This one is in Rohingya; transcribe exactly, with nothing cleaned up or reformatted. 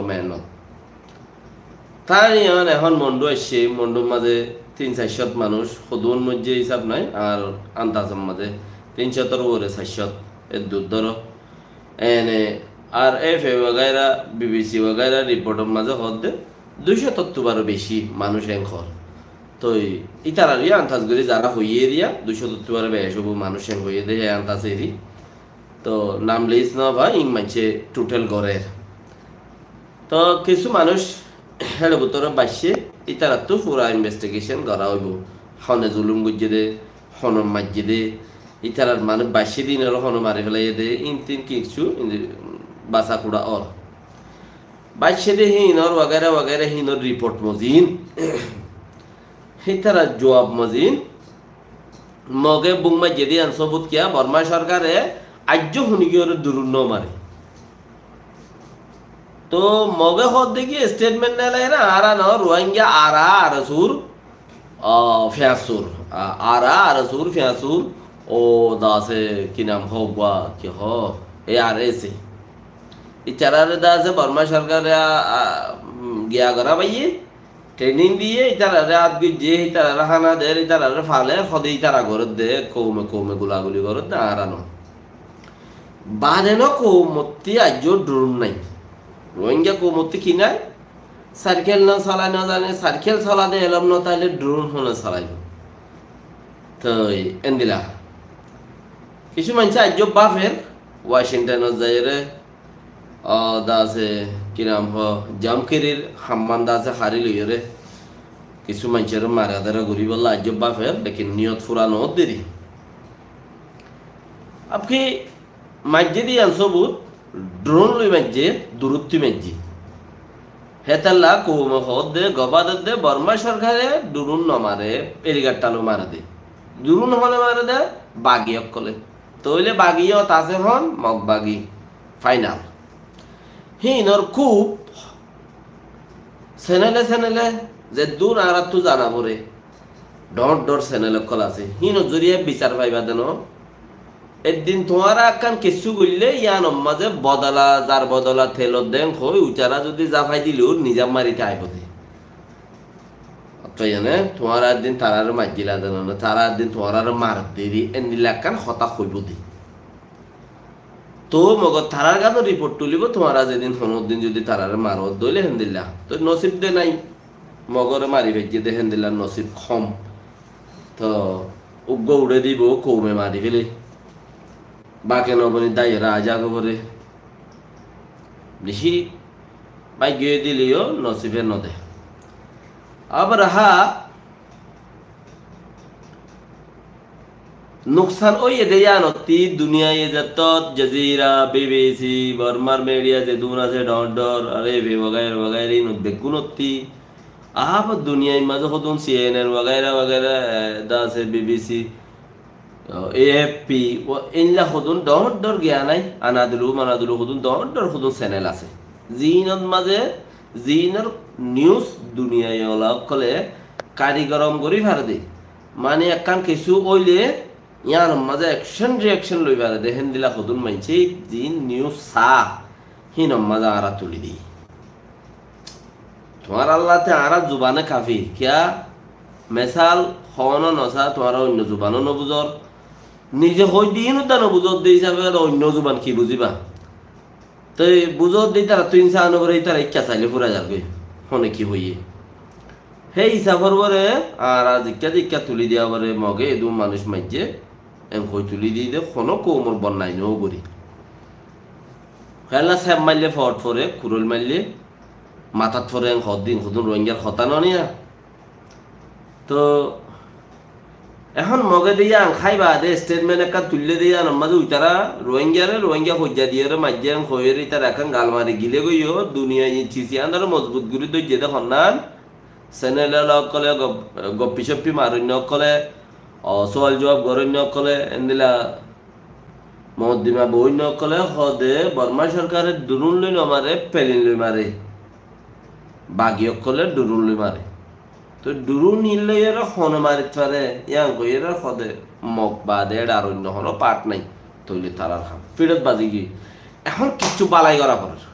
mehénnot. Tar yián ehón Mondu aiccé, Mondur mazé tin sair cót manúic, hodún moijjé hísab nái, ar Antasor mazé tin cótor uore sair cót, eddur dóro. Ene RFA wagaira, BBC wagaira riportor mazé hoódde dui cót ottú baró beci manúic en hoór. Toi ítarar yó antas gorí zara hoiyé eriya, dui cót ottú baró beci óibo manúic en hoiyé de, hé antas eri. Toi nam lis no fa, in maincé tutel gorér. Toi kissú manúic héçe bútore baiccé, ítarattú fura investigation gorá óibo. Hone zulum goijjé de, hone maijjé de, ítarar manúic baiccé de, inore hone mari felaiyé de, in tin kissú, in basa kura ór. Baiccé de híinor wagaira wagaira híinor riport mozin. Hítara juab mozin. Moge buk maijjé de yián sobut kiyá, Borma sorkare aijjó hunigiyoré durun no mare. Toi Moge hoódde ki statement no loi na, añára no Rohingya, añára ARSOr, ah, fiañsur. Ah, añára ARSOr fiañsur, ó de asé, ki nam hoó uggwá, ki hoó, ei RSA. Ítarare de asé Borma sorkare, ah, ah, mm, giya gorá faiyé, training diyé, ítarare át goijjé, ítarare hána der, ítarare faler, hode ítara gorédde, koume koume gulaguli gorédde, añára no. Bade no koumottí aijjó drone nai. Rohingya koumottí ki nai? Cycle no solai no zane, cycle solade elóm no táile drone hone solaibo? Toi endilla. Kissú maincé aijjó bafer, Washingtonot zaiyóre, ó, de asé, ki nam hoó, John Kerryr hamman de asé hári loiyóre, kissú maincóre mara dara goríbolla aijjó bafer, lekin niyot fura no ódde ri. Abki maijjé de yián sobut, drone loi maijjé, duruttí maijjé. Hétalla koume hoódde, gobá dedde, Borma sorkare drone no mare, helicopter loi mare de. Drone hone mare de, bagi ókkole. Tóile bagi yó asé hon, Mog bagi. Final. Híinor kúb senele senele zeddúr añárattú zana foré, dhoóñr dhoóñr senel ókkol asé. Híinor zoriya bisar faiba de no. Eddin tuáñra ekkán kessú goille yíanor mazé bodola, zar bodola telor deng hoi, uitará zodi zafai dile ur nizam marite aibo de. Ottó iyane tuáñra eddin tarare maijjila de no, tara eddin tuáñrare mar deri, endilla ekkán hotá hoibo de. Toó Mogor tarar gánor report tulibo, tuáñra zedin honódin zodi tarare maro, dóile héndilla. Toi nosib de nai, Mogore mari faijje de héndilla nosib hom. Toi uggúa uçé dibo, koume mari fele. Bake no boni daiyora aja gobore. Beci bággiye dileyó nosibe no de. Abar há, nuksan óiye de yíanottí duniyai zettót Jazeera, BBC, Bormar media zedún asé, dhoóñr dhoóñr, ar RFA wagaira wagaira, inot beggúnottí. Abar duniyai mazé hodún CNN wagaira wagaira, e, de asé BBC, o, AFP, o, éilla hodún dhoóñr dhoóñr giya nai, Anadolu, Manadolu hodún dhoóñr dhoóñr hodún channel asé. Ziínor mazé, ziínor news duniyai ola ókkole karigorom gorí fare de. Mani ekkán kessú óile, yíanor mazé action reaction loi fare de, héndilla hodún maincé ziín news saá, híinor mazé añára tuli diyí. Tuáñrallá te añárar zubane kafi. Kiyá? Mesal, hoóno nosá, tuáñra oinno zubanó nobuzor. Nize hoóidde híin uddá nobuzor de hísafe ar oinno zuban ki buziba? Toi buzor de ítarattú insán óre ítara ikká sailé fura zargói. Hone ki hoiyé? Hé hísafor uore añára zikká zikká tuli diya uore Moge edún manúic maijjé, en hoi tuli diyí de, honó koumor bonnai no gorí. Hélla sep maille foót fore, kuroil maille matát fore, en hoddin hodún Rohingyar hotá no niya. Toi ehón Moge de yían hái baade statement ekkán tuille de yíanor mazé uitará Rohingyare, Rohingya foijja diyore maijjé en hoiyore ítara ekkán gal mari gile goiyó, duniyai cisi andare mozbut gorí dóijje de honnán. Channel ola ókkole gop-, goppi soppi maroinno ókkole, o, sual juab goróinno ókkole, endilla mokoddima boóinno ókkole hoó de Borma sorkare durun loi no mare, pelin loi mare. Bagi ókkole durun loi mare. Toi durun in loiyore hone marit fare, yían hoiyore hoó de Mog baade eçe ar oinno honó part nai. Toile tarar ham fiçot bazi giyé. Ehón kessú balai gora forer.